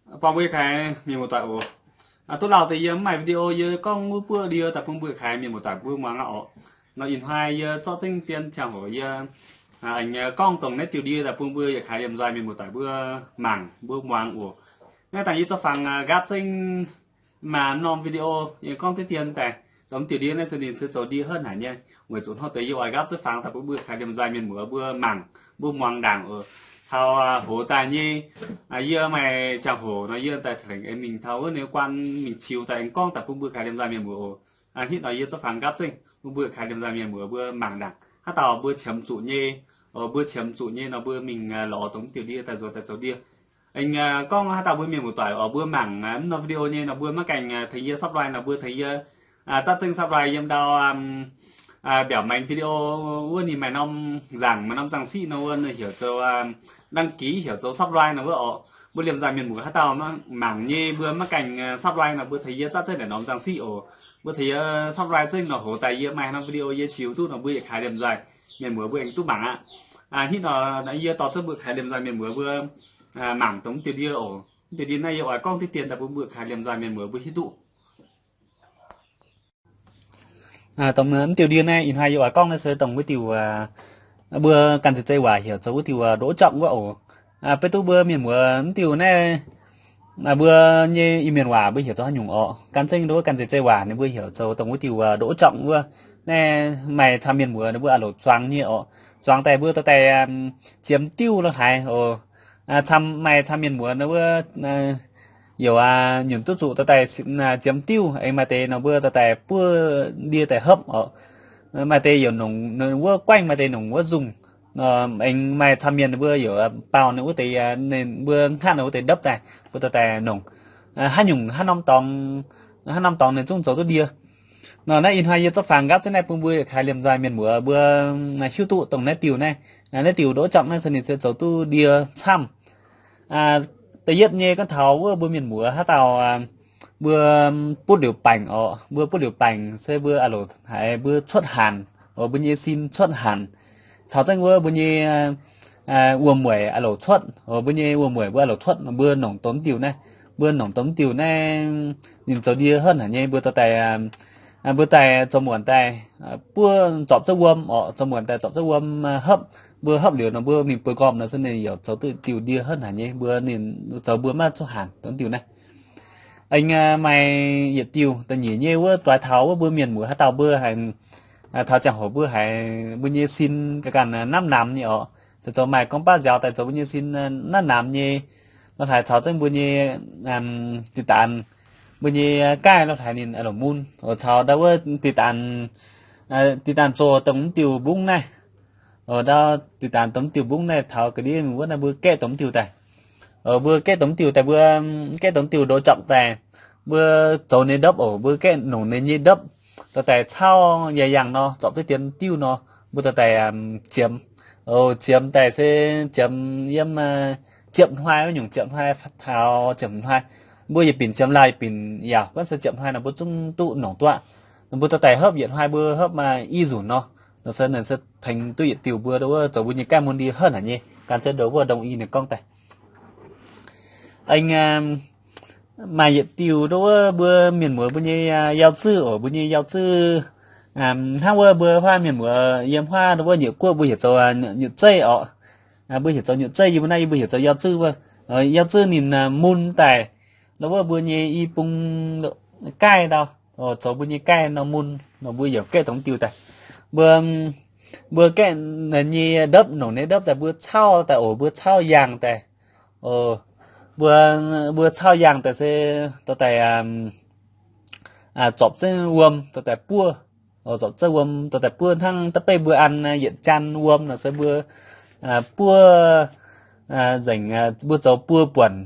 Buangh mbuo yietc kaaix mienh muoz-doic oc. Duqv lauh deix yie mv maaih video yie gorngv wuov buoqv ndie daaih bun mbuo yietc kaaix mienh muoz-doic mbuo muangx aqv oc. Nor ih hnoi yie zorqv zengv dien ziangh hoc yie, aengx gorngv dongh naaiv diuh ndie daaih bun mbuo yietc kaaix liemh nzoih mienh muoz-doic mbuo mangc mbuo muangx oc. Naaiv dangh yie zorqv fangx nqaapv zengv maaih norm video yie gorngv diqv dien daaih, dongh diuh ndie naaiv se ninh se zoux ndie henv haic nyei. Weic zuqc hnangv deix yie oix nqaapv zengv fangx daaih bun mbuo yietc kaaix liemh nzoih mienh muoz mbuo mangc mbuo muangx ndaangc oc. Taux hoc daaih nyei, yie maaih ziangh hoc nor yie daaih cingx aengx mingh taux wuov ninh guan mingh ziux daaih aengx gorngv daaih bun mbuo yietc kaaix liemh nzoih mienh muoz oc. Hitv nor yie zorqv fangx nqaapv zengv bun mbuo yietc kaaix liemh nzoih mienh muoz mbuo mangc ndaangc haaix dauh mbuo qiemx zuqc nyei, mbuo qiemx zuqc nyei nor mbuo mingh lorz dongh diuh ndie daaih nzuonx daaih zoux ndie. Aengx gorngv haaix dauh mbuo mienh muoz-doic oc mbuo mangc mv norm video nyei nor mbuo maiv gaengh tengx yie subscribe nor mbuo tengx yie zatv zengv subscribe yiem ndau mbiaauc maengx video wuov ninh maaih norm nzaangc maaih norm nzangc siqv nor wuov heuc zoux đăng ký heuc zoux subscribe nor wuov oc. Mbuo liemh nzoih mienh muoz haaix dauh mangc nyei mbuo maiv gaengh subscribe nor mbuo tengx yie zatv zengv naaic norm nzangc siqv oc. Mbuo tengx yie subscribe zengv nor hoc daaih yie maaih norm video yie ziux duqv nor mbuo yietc kaaix liemh nzoih mienh muoz mbuo aengx duqv mangc aqv. Hitv nor yie dorh zengv mbuo kaaix liemh nzoih mienh muoz mbuo mangc dongh diuh ndie oc. Diuh ndie naaiv yie oix gorngv diqv dien daaih bun mbuo kaaix liemh nzoih mienh muoz mbuo hiuv duqv. Dongh mv diuh ndie naaiv ih hnoi yie oix gorngv naaiv se dongh wuov diuh mbuo ganh zeiz zeiv waac heuc zoux wuov diuh đỗ trọng wuov oc. Beiv duqv mbuo mienh muoz mv diuh naaiv mbuo nyei Iu-Mienh waac mbuo heuc zoux haaix nyungc orqc? Gan zengv nduov gan zeiz zeiv waac ninh mbuo heuc zoux dongh wuov diuh đỗ trọng wuov. Naaiv maaih camv mienh muoz ninh mbuo a'loc zuangx nyei orqc. Zuangx daaih mbuo dorh daaih ziemx diuv lo haaix oc. Camv maaih camv mienh muoz ninh mbuo youc nyunc duqv zuqc dorh daaih ziemx diuv. Aengx maaih deix nor mbuo dorh daaih buov ndie daaih hopv orqc. Maaih deix youc nongc wuov guaengv, maaih deix nongc wuov nzungh. Aengx maaih camv mienh ninh mbuo youc baaux ninh wuov deix, ninh mbuo hngaqv ninh wuov deix ndopv daaih mbuo dorh daaih nongc. Haaix nyungc haaix norm dorngx, haaix norm dorngx ninh zungv zoux duqv ndie. Nor naaiv ih hnoi yie zorqv fangx nqaapv zengv naaiv bun mbuo yietc kaaix liemh nzoih mienh muoz mbuo hiuv duqv dongh naaiv diuh naaiv, naaiv diuh đỗ trọng naaiv se ninh se zoux duqv ndie camv. Da'yietv nyei gorngv taux wuov mbuo mienh muoz haaix dauh mbuo butv liuz baengc orqc, mbuo butv liuz baengc se mbuo a'loc haiz mbuo cuotv hanc oc, mbuo nyei sin cuotv hanc. Caux zengv wuov mbuo nyei wuom-mueic a'loc cuotv oc, mbuo nyei wuom-mueic mbuo a'loc cuotv, mbuo nongc dongh diuh naaiv, mbuo nongc dongh diuh naaiv ninh zoux ndie henv haic nyei. Mbuo dorh daaih, mbuo daaih zoux muonc daaih buov zorpc zouv wuom orqc, zoux muonc daaih zorpc zouv wuom hopv, mbuo hopv liuz nor mbuo mingh bueix nqormh nor se ninh youc zoux duqv diuh ndie henv haic nyei, mbuo ninh zoux mbuo maiv cuotv hanc dongh diuh naaiv. Aengx maaih yietc diuh da'nyeic nyei wuov doix taux wuov mbuo mienh muoz haaix dauh mbuo haiz taux ziangh hoc mbuo haiz mbuo nyei sin ga'ganh namv namx nyei orqc, zoux zoux maaih gorngv baav nziaaux daaih zoux mbuo nyei sin namv namx nyei. Nor haiz caux zengv mbuo nyei diqc daanx, mbuo nyei gaih nor haiz ninh a'loc mun oc, caux ndau wuov diqc daanx, diqc daanx zoh dongh mv diuh mbungv naaiv oc, ndau diqc daanx dongh mv diuh mbungv naaiv taux ga'ndiev wuov naaiv mbuo gaeqv dongh mv diuh daaih. Mbuo gaeqv dongh mv diuh daaih, mbuo gaeqv dongh mv diuh đỗ trọng daaih, mbuo zoux ninh ndopv oc, mbuo gaeqv nongc ninh nyei ndopv, dorh daaih cauv yaac yangh nor, zorpc duqv dien diuv nor, mbuo dorh daaih ziemx. Ziemx daaih se ziemx yiem ziepc hnoi wuov nyungc, ziepc hnoi taux ziepc hnoi. Mbuo yietc binc ziemx lauh yietc binc yaauc, gunv se ziepc hnoi nor mbuo zungv duqv nongc duqv aqv. Nor mbuo dorh daaih hopv yietc hnoi mbuo hopv i nzunc nor, nor se ninh se tengx duqv yietc diuh mbuo zoux mbuo nyei gaih mun ndie henv haic nyei. Gan se ndongc wuov ndongc i ninh gorngv daaih. Aengx maaih yietc diuh ndau wuov mbuo mienh muoz mbuo nyei yauh zuov oc, mbuo nyei yauh zuov hnangv wuov mbuo huaav mienh muoz yiem huaav ndau wuov Nyietc Guoqv mbuo heuc zoux nyutc zeiv orqc. Mbuo heuc zoux nyutc zeiv, yie mbuo naaiv yie mbuo heuc zoux yauh zuov wuov. Yauh zuov ninh mun daaih ndau wuov mbuo nyei i bung gaih ndau, zoux mbuo nyei gaih nor mun nor mbuo youc gaeqv dongh diuh daaih. Mbuo, mbuo gaeqv nyei ndopv, nongc nyei ndopv daaih mbuo cauv daaih oc, mbuo cauv yangh daaih. Mbuo, mbuo cauv yangh daaih se dorh daaih zorpc zengv wuom dorh daaih buov. Zorpc zengv wuom dorh daaih buov hnangv da'beiv mbuo an yietc jaan wuom nor se mbuo buov nzengc, mbuo zoux buo buonc.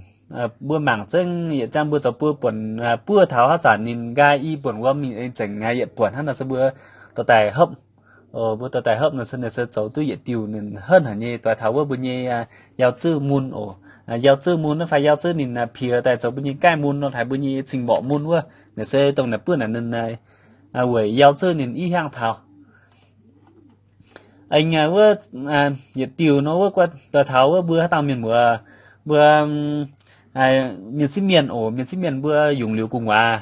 Mbuo mangc zengv yietc jaan mbuo zoux buo buonc, buov taux haaix zanc ninh nqaai i buonc wuom ninh zengc yietc buonc hnangv nor se mbuo dorh daaih hopv. Mbuo dorh daaih hopv nor se ninh se zoux duqv yietc diuh ninh henv haic nyei doix taux wuov mbuo nyei yauh zuov mun oc. Yauh zuov mun naaiv fai yauh zuov ninh piex daaih zoux mbuo nyei gaih mun nor haiz mbuo nyei cing-mborqc mun wuov, ninh se dongh naaic buov naaic ninh weic yauh zuov ninh i hiangh taux. Aengx wuov yietc diuh nor wuov guai doix taux wuov mbuo haaix dauh mienh muoz, mbuo mienh sieqv mienh oc, mienh sieqv mienh mbuo yungz liuz gu'nguaaz.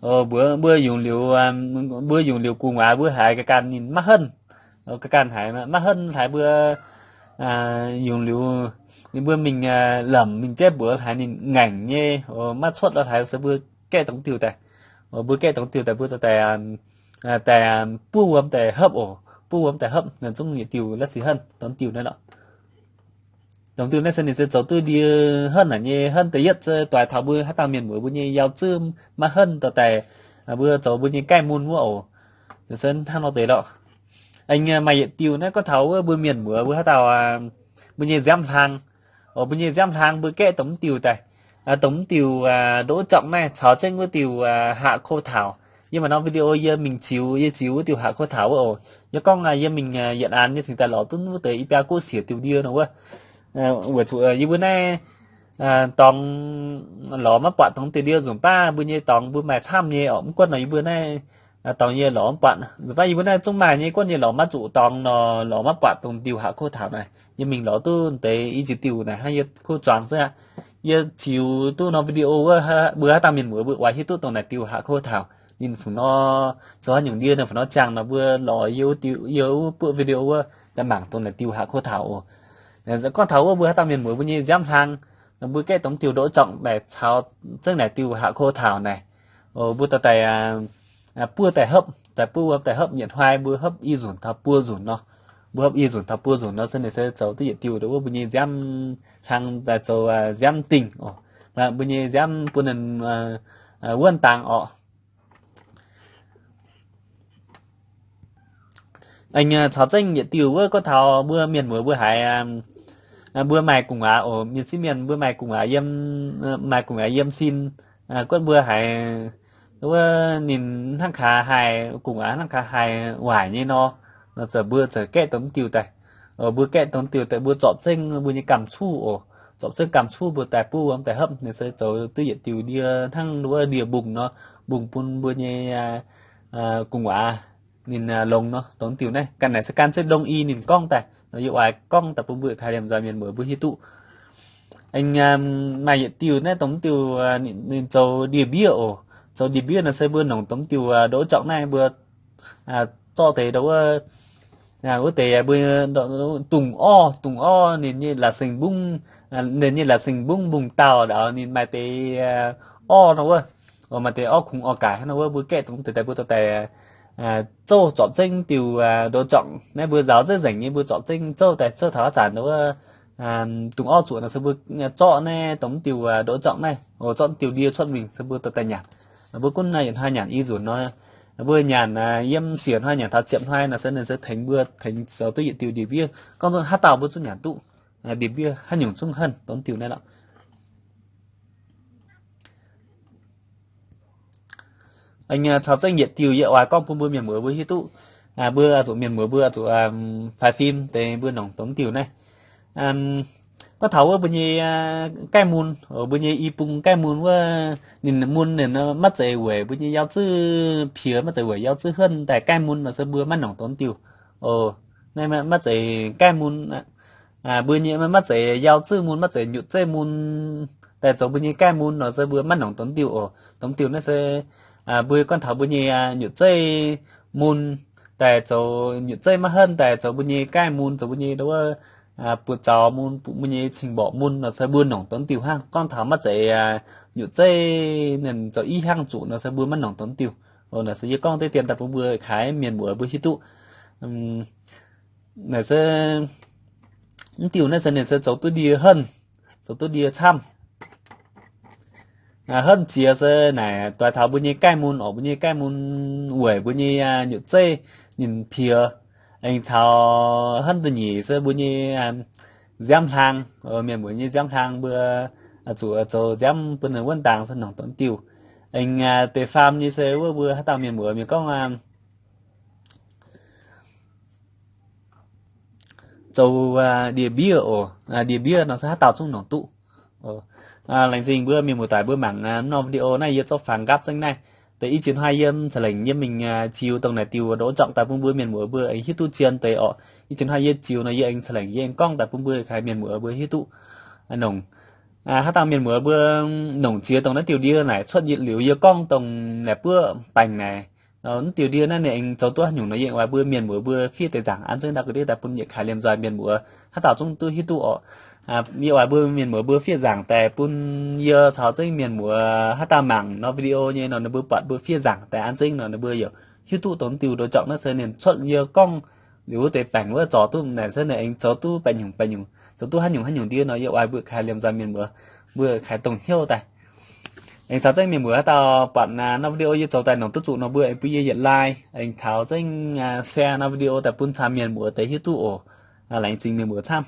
Mbuo, mbuo yungz liuz, mbuo yungz liuz gu'nguaaz mbuo haiz ga'ganh ninh maiv henv. Ga'ganh haiz maiv henv haiz mbuo yungz liuz, ninh mbuo mingh lamc mingh jaiv mbuox haiz ninh ngaengc nyei, maiv cuotv lo haiz se mbuo gaeqv dongh diuh daaih. Mbuo gaeqv dongh diuh daaih mbuo zoux daaih, daaih buov wuom daaih hopv oc, buov wuom daaih hopv, naaiv zungv yietc diuh la'sic henv dongh diuh naaiv lorqc. Dongh diuh naaiv se ninh se zoux duqv ndie henv naaic nyei. Henv da'yietv se doix taux mbuo haaix dauh mienh muoz mbuo nyei yaac zuqc maiv henv dorh daaih, mbuo zoux mbuo nyei gaeqv mun wuov oc. Se hnangv nor deix lorqc. Aengx maaih yietc diuh naaiv gorngv taux wuov mbuo mienh muoz mbuo haaix dauh mbuo nyei nziaamv hlang. Oc, mbuo nyei nziaamv hlang mbuo gaeqv dongh mv diuh daaih. Dongh mv diuh đỗ trọng naaiv caux zengv wuov diuh haq ko taux. Yie maaih norm video yie mingh ziux, yie ziux wuov diuh haq ko taux wuov oc. Yie gorngv yie mingh yietc aanx yie cingx daaih lorz duqv wuov deix i biaa guoqv siec diuh ndie nor wuov. Weic zuqc yie mbuo naaiv dorngx lorz maiv buatc dongh diuh ndie nzunc baav mbuo nyei dorngx mbuo maaih camv nyei oc. Mv gunv nor yie mbuo naaiv dorngx yie lorz mv buatc nzunc baav yie mbuo naaiv zungv maaih nyei, gunv yie lorz maiv zuqc dorngx nor lorz maiv buatc dongh diuh haq ko taux naaic. Yie mingh lorz duqv deix i ziex diuh naaic hnangv yie kuv zuangx zaqv. Yie ziux duqv norm video wuov, mbuo haaix dauh mienh muoz mbuo oix hiuv duqv dongh naaic diuh haq ko taux ninh fungc nor, zoux haaix nyungc ndie ninh fungc nor ziangh nor mbuo lorz yie wuov diuh, yie wuov buoqv video wuov daaih mangc dongh naaic diuh haq ko taux oc. Gorngv taux wuov mbuo haaix dauh mienh muoz mbuo nyei nziaamv hlang, mbuo gaeqv dongh diuh đỗ trọng naaic caux zengv naaic diuh haq ko taux naaic, mbuo dorh daaih buov daaih hopv, daaih buov wuom daaih hopv, yietc hnoi mbuo hopv i nzunc taux buo nzunc nor. Mbuo hopv i nzunc taux buo nzunc nor se ninh se zoux duqv yietc diuh wuov mbuo nyei nziaamv hlang daaih zoux nziaamv dingh oc. Mbuo nyei nziaamv bun ninh wuonv dangx oc. Aengx caux zengv yietc diuh wuov gorngv taux mbuo mienh muoz mbuo haiz mbuo maaih gu'nguaaz oc, mienh sieqv mienh mbuo maaih gu'nguaaz yiem, maaih gu'nguaaz yiem sin, gunv mbuo haiz wuov ninh hnangv kaax haih gu'nguaaz hnangv kaax haih waaic nyei nor, nor ziouc mbuo ziouc gaeqv dongh mv diuh daaih. Mbuo gaeqv dongh diuh daaih mbuo zorpc zengv mbuo nyei gamh cuv oc, zorpc zengv gamh cuv mbuo daaih buov wuom daaih hopv, ninh se zoux duqv yietc diuh ndie hnangv wuov ndie mbungh nor, mbungh bun mbuo nyei gu'nguaaz ninh longx nor. Dongh diuh naaiv ganh naaic se gan zengv longx i ninh gorngv daaih nor, yie oix gorngv daaih bun mbuo kaaix liemh nzoih mienh muoz mbuo hiuv duqv. Aengx maaih yietc diuh naaiv dongh diuh ninh zoux ndie-mbiev oc. Zoux ndie-mbiev nor se mbuo nongc dongh diuh đỗ trọng naaiv mbuo zorqv deix wuov, wuov deix mbuo dungz orv, dungz orv ninh nyei la'sengx mbungv, ninh nyei la'sengx mbungv mbungh dauh ndau ninh maaih deix orv nor wuov, maaih deix orv kungx orv gaaix hnangv nor wuov, mbuo gaeqv dongh deix daaih mbuo dorh daaih zouv zorpc zengv diuh đỗ trọng naaiv mbuo nzaaux nzengc nzengc nyei mbuo zorpc zengv zouv daaih zouv taux haaix zanc wuov dungz orv zuqc nor se mbuo zorqv naaiv dongh mv diuh đỗ trọng naaiv, zorqv diuh ndie cuotv mingh se mbuo dorh daaih nyanc. Mbuo gunv yietc hnoi nyanc i nzunc nor, mbuo nyanc yiem siec hnoi nyanc taux ziepc hnoi nor se ninh se tengx mbuo tengx zoux duqv yietc diuh ndie-mbiev. Gorngv nzunc haaix dauh mbuo zungv nyanc duqv ndie-mbiev haaix nyungc zungv henv dongh diuh naaiv lorqc. Aengx caux zengv yietc diuh yie oix gorngv bun mbuo mienh muoz mbuo hiuv duqv. Mbuo zuqc mienh muoz mbuo zuqc faix fim deix mbuo nongc dongh diuh naaiv. Gorngv taux wuov mbuo nyei gaeqv mun, mbuo nyei i bung gaeqv mun wuov, ninh mun ninh maiv zeiz weic mbuo nyei yaac zuqc piex, maiv zeiz weic yaac zuqc huonv daaih gaeqv mun nor se mbuo maiv nongc dongh diuh. Naaiv maiv zeiz gaeqv mun. Mbuo nyei maiv zeiz yaac zuqc mun, maiv zeiz nyutc zeiv mun daaih zoux mbuo nyei gaeqv mun nor se mbuo maiv nongc dongh diuh oc. Dongh diuh naaiv se mbuo gorngv taux mbuo nyei nyutc zeiv mun daaih zoux nyutc zeiv maiv henv daaih zoux mbuo nyei gaeqv mun, zoux mbuo nyei wuov buoz-zaux mun, mbuo nyei cing-mborqc mun nor se mbuo nongc dongh diuh hnangv. Gorngv taux maiv zeiz nyutc zeiv ninh zoux i hiangv zuqc nor se mbuo maiv nongc dongh diuh. Naaiv se yie gorngv deix dien daaih bun mbuo kaaix mienh muoz mbuo hiuv duqv. Naaiv se mv diuh naaiv se ninh se zoux duqv ndie henv, zoux duqv ndie camv. Henv jiex se naaic doix taux mbuo nyei gaeqv mun oc, mbuo nyei gaeqv mun weic mbuo nyei nyutc zeiv ninh piex. Aengx caux henv da'nyeic se mbuo nyei nziaamv hlang, mienh muoz nyei nziaamv hlang mbuo zuqc zoux nziaamv bun ninh wuonv ndaangc se nongc dongh diuh. Aengx deix faam nyei se wuov mbuo haaix dauh mienh muoz mienh gorngv zoux ndie-mbiev oc. Ndie-mbiev nor se haaix dauh zungv nongc duqv. Laengz zingh mbuo mienh muoz-doic mbuo mangc norm video naaiv yie zorqv fangx nqaapv zengv naaiv. Deix i ziex hnoi yiem ca'lengc yie mingh ziux dongh naaic diuh đỗ trọng daaih bun mbuo mienh muoz mbuo aengx hiuv duqv zien deix oc. I ziex hnoi yie ziux nor yie aengx ca'lengc yie aengx gorngv daaih bun mbuo kaaix mienh muoz mbuo hiuv duqv nongc. haaix dauh mienh muoz mbuo nongc ziex dongh naaiv diuh ndie naaic cuotv liuz yie gorngv dongh naaic buoqv baengc naaic, naaiv diuh ndie naaiv ninh aengx zoux duqv haaix nyungc nor, yie oix mbuo mienh muoz mbuo fiev deix nzaangc an zengv ndau ga'ndiev daaih bun yietc kaaix liemh nzoih mienh muoz haaix dauh zungv duqv hiuv duqv oc. Yie oix mbuo mienh muoz mbuo fiev nzaangc daaih bun yie caux zengv mienh muoz haaix dauh mangc nor video nyei nor, ninh mbuo buatc mbuo fiev nzaangc daaih an zengv nor, ninh mbuo yaac hiuv duqv dongh diuh ndoh jorngc naaiv se ninh cuotv yie gorngv liuz wuov deix baengc wuov zorc duqv naaic se ninh aengx zoux duqv baengc nyungc baengc nyungc, zoux duqv haaix nyungc haaix nyungc ndie nor, yie oix mbuo kaaix liemh nzoih mienh muoz mbuo kaaix dongh hnyouv daaih. Aengx caux zengv mienh muoz haaix dauh buatc nor video yie zoux daaih nongc duqv zuqc nor, mbuo aengx bun yie yietc like, aengx caux zengv share nor video daaih bun camv mienh muoz deix hiuv duqv oc. Laengz zingh mienh muoz camv.